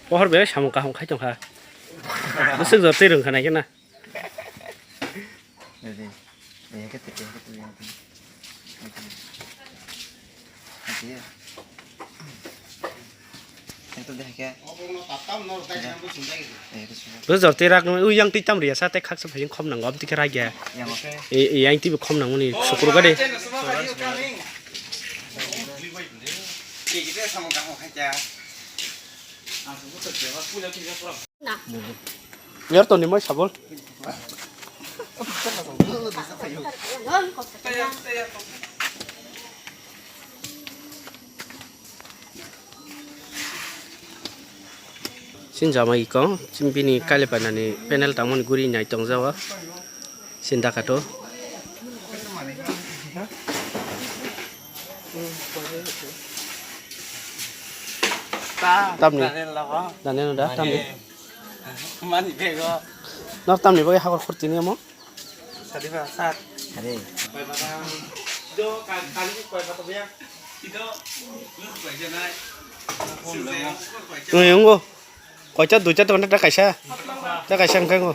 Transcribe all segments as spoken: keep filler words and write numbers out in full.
Pohor be samung kaham khai tongkha. Bwswk jor twi rwngkha naikhe na. Ready. Eh, kete, eh, kete, eh, kete. Kete. Kete deh, kete. Eh, kete. Bwswk jor twi rak nung, ui, yang twi tam riya sa, tei khaksa phaiyung khom nango, aboni twi khe rak ya. Yang oke. Eh, eh, yang twi bo khom nangmani, sukru gade. Yor to ni moi sabol. Sin jama iko, sin bini kailapanani panel tangmani guri nai tongjago. Sin dakato. Tamni. Daniel no da, tamni. Mani bego. Nor tamni bagwi hakor khurtini omo? Sadi ba, sat. Are. Oi, ongo. Koita, duita, tongo ta kaisa. Ta kaisa wngkha ongo.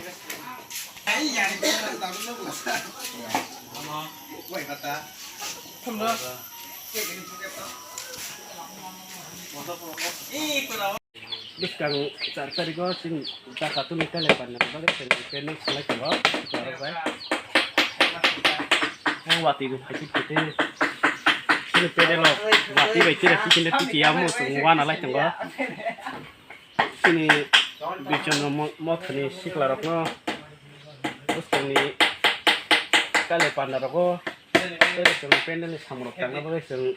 Bwskang char tarikh o chini Dhaka tuni kailaipani bagwi chwng panel salai tongo, borok bai. O watwi rok hai khe twi, chini panel o watwi bai twi rok twi khe twi ya mo chwng wana lai tongo. Chini Bichondra mo-, mothani sikla rokno bwskangni kailaipani rogo tei chwng panel ni samung rok tangna bagwi chwng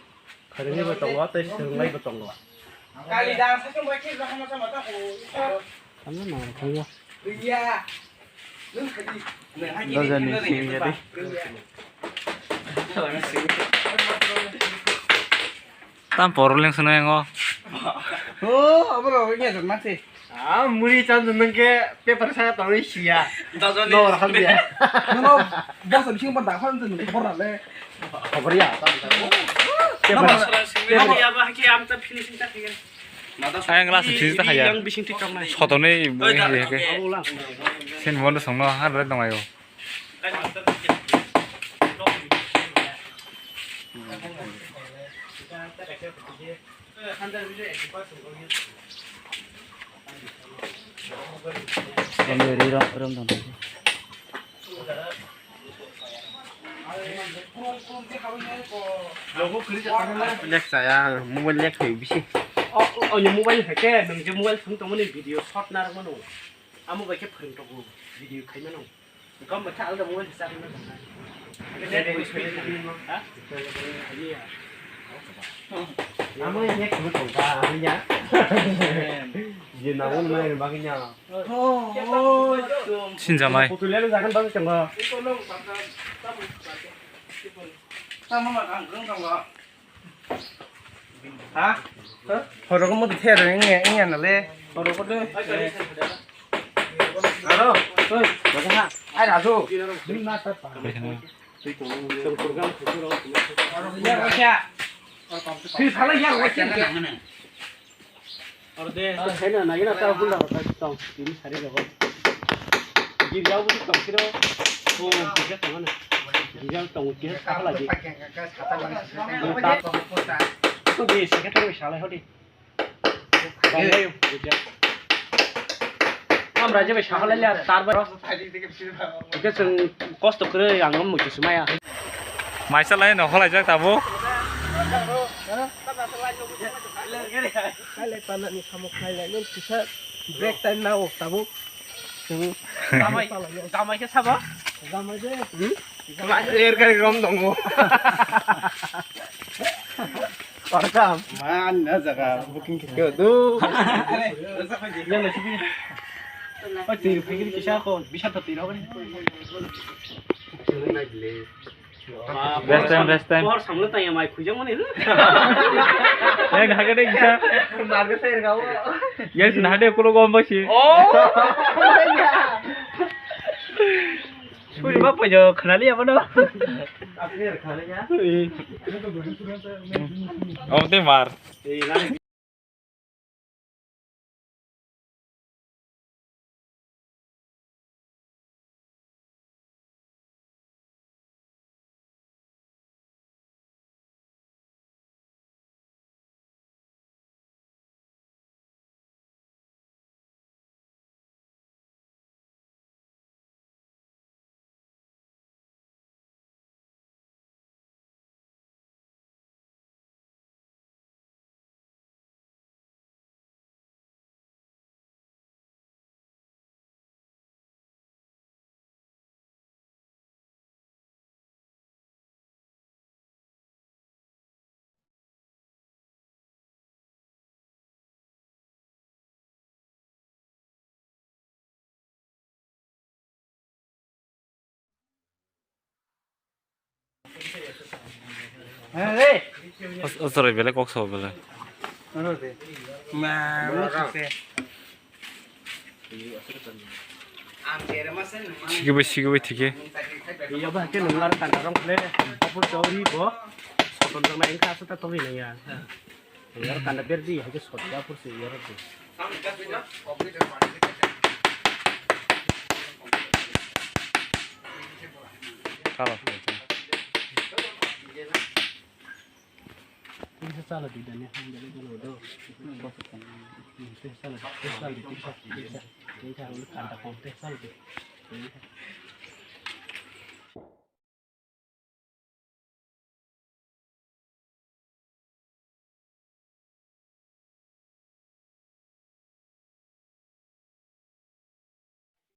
Khwrwngwi bo tongo, tei swrwnglai bo tongo. Ano nang thangya. Dojani singya di. Tam poroleng swnai ngo. Oh, abro ini ada masih. Ah, muri chan nung ke paper saya tahu isi ya. Dojani. No, alhamdulillah. No, no, bos bising pun dah kan tuh nung pernah le. Khobor ya, tamo tamo. Tamo, tamo ya, ba, haki, am ta finishing ta kaya. Ayang last finishing ta kaya. Yang bising ti choknai. Sotoni bo hake. Abo lang. Sen bondo songno har le dongayo. Rom, rom, rom, rom. Lek chaya, mobile lek hai bisi. O, o, o, ni mobile hai ke, nung je mobile thung tongmani video shot narwk mano. Amo bai khe phwrwng tongo, video khai mano. Gom bai khe alda mobile sa mano. Ha? Amo ye khunu tongka, amo ya. Je na won mai bagnya. Sinjamai. Ha? Horok mo the re nge nge na le. Horok de. Aro, oi, ha. Ai raju. Ni ma ta pa. Aro ya kya? Phi phala ya wa kya? Orde. Khaina nagina ta hunda ta tong tini sari rogo. Girja bu tong kiro. O girja tong na. Girja tong kiro sakala ji. Ko de secretary salai hodi. Tong lai girja. Amra je bai sahalai le tar bai. Ike chwng kosto kwrwi ang muitu sumaya. Maisa lai no holai jak tabo. Kale panani samuk khai lai nung kisa break time nao tabuk. Damai, damai ke sabo? Damai de. Hmm? Air gari rom dongo. Parkam. Man, na jaga booking khe do. Are, rasa koi je. Yang lagi. Oh, tiri pikir kisah kok bisa tertira kan? Rest time, rest time. Por samlo tanya mai khujang mani. Yang hage de kisah. Marga saya gawa. Yang sun hade kulo gom basi. Oh. Suri ba pajo khnali abono. Omo tei mar. Os-, osore bele kok so bele. Sigibo, sigibo thike. Iyo ba ke nunglar kanta rong kle. Apur chori bo. Soton jong na ingka asa ta tobi na ya. Yar kanda berdi, hai ke sotya pursi yar di. Kala. Ini sala di dani, ini dani dulu do. Ini sala di, ini sala di, ini sala di, ini sala di, ini sala di, kanda kau teh sala di.